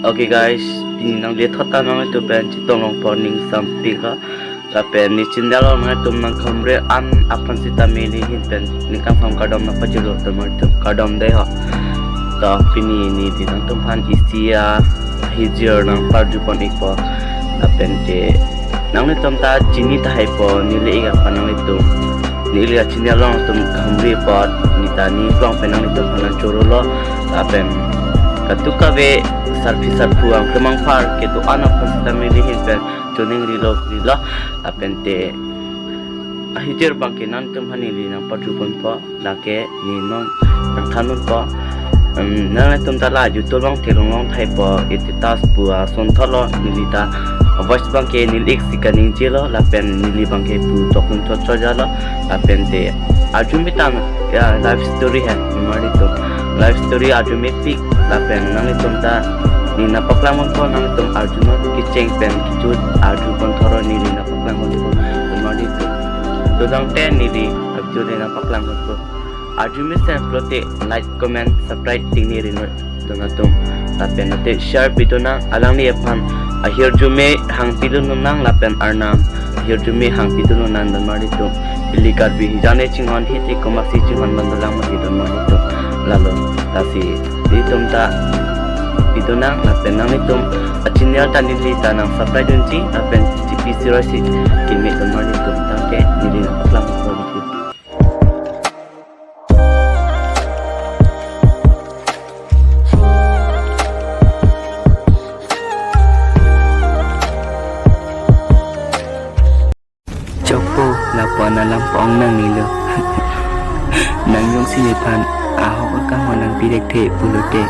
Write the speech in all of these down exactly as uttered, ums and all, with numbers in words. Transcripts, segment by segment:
Okay guys, pini nanglethot ta nanglitum pen chetong longpo ning sampik ha. Lapen ne channel along nanglitum nangkehumri an aphan sitame neli ahin pen ningkan sam kardom nangpajirlo, donmarlitum, kardom dei ho. To pini neli nangtumphan isi ahirjume nangparjupon ikpo. Lapen te nanglitum ta chini tahaipo neli ik aphan nanglitum. Neli achini along atum kehumri apot neli ta ne along pen nanglitum aphan nangchorolo. Lapen kadokave sarpi sarpo angkemang phar kedo-an aphan sitame neli ahin pen choningrilo rilo. Lapen te ahirjume abangke nanglitum aphan neli nangparjuponpo. Lake ne non nangthanunpo. Em, nanglitum ta la YouTube along theklong long tahaipo, status pu ason thotlo, neli ta voice abangke neli ik si kaningjelo, lapen neli abangke pu tokun thot chojalo, lapen te arjume tang, ya, life story hai, donmarlitum. Life story arjumepik, lapen nanglitum ta neli nangpaklang ponpo, nanglitum arjunon kecheng pen kejut arjupon thotlo neli nangpaklang ponpo, donmarlitum. To tangte neli arju neli nangpaklang ponpo. Arjumesen pulote like, comment, subscribe tingniri non, donmarlitum. Lapen te share pidun nang, alangli aphan ahirjume hangpidun nang, lapen Arnam ahirjume hangpidun nang, donmarlitum. Ili Karbi hijane chinghon hiti komatsi chinghon ban dolang mati, donmarlitum. Lalo, lasi ilitum ta pidun nang, lapen nanglitum achini ta neli ta nangsubscribe dunji, lapen chipisi roisi kimi, donmarlitum. Tangte neli nangpaklang video. Chokpo, lapu-an alam pu-ong nangnelo. Nang jongsi nephan ahok akam nangpi thekthe pulote,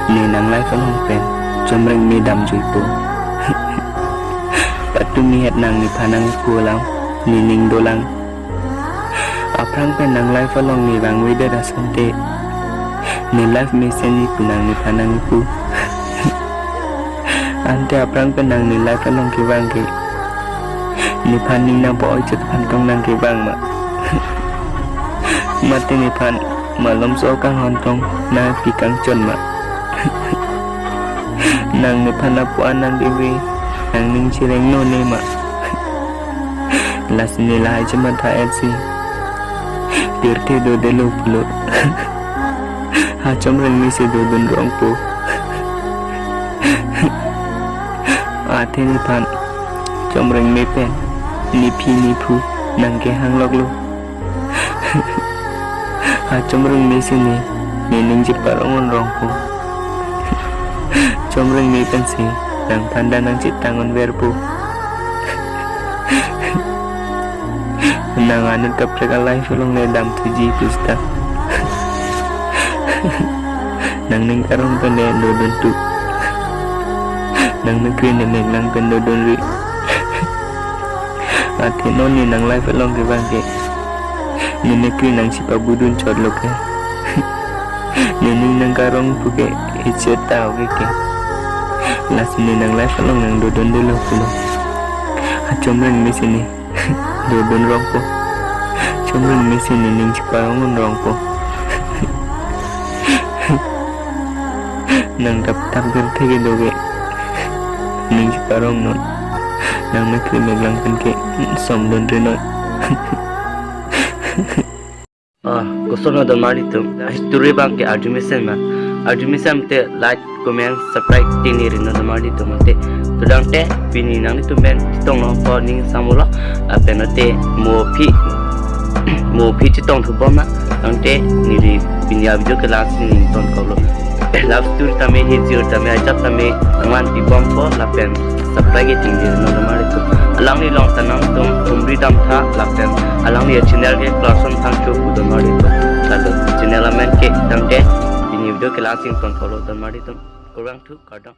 ne nang life along pen chomreng me damjuipo. Patumi het nang nephan nangpu alam, ne ning dolang. Aphrang pen nang life along ne vangvedet asonte, ne life mesenji pu nang nephan nangpu. Ante aphrang pen nang ne life along kevang ke, nephan ning nangpo-oi chot aphan tong nangkevang ma? Mate nephan malomso kanghon tong nangpi kangchon ma? Nang nephan lapu-an nangkeve, nangning chereng none ma? Lasi ne lahai chematha-etsi pirthe dodelo pulo. Ha chomreng mesi dodun rongpo. Athe nephan chomreng me pen nephi nephu nangkehang loklo. Ha chomreng mesi ne, ne ning cheparong-un rongpo. Chomreng me pensi nangphan ta nangchetang-un verpo. Nang anut kaprek a-life along le damthuji pu seta, nangning karong pen le dodun tu. Nang mekri ne meklang pen dodunri. Athe non ne nang life along kevang ke, ne mekri nangchipabudun chotlo ke. Nening nang karong pu ke ichet ta ave ke. Lasi ne nang life along nang dodundelo pulo. Ha chomreng mesi ne dodun rongpo. Chomreng mesi nening cheparong-un rongpo. Nang dap tak ber theke do ke, ning cheparong non. Nang mekri meklang pen ke somdunri non. Ah, koson ma donmar atum. History abang ke arju mesen ma. Arju mesen te like, comment, subscribe tingniri non donmar atum te. To tangte pini nanglitum pen chetong nangpo ning samolo. Lapen te mo aphi, mo aphi chetong thubom na. Tangte neli pini a-video ke lasi ning tonkoklo. Love story tame, hit zero tame, ajat tame, nangman pibompo lapen subscribe ke tingniri non donmar atum. Alangli along ta nangtum humri damtha lapen alangli a-channel ke Clarkson Phangcho pu donmar atum. Lalu channel amen ke tangte pini video ke lasi ning tonkoklo donmar atum. Kurvangthu, kardom.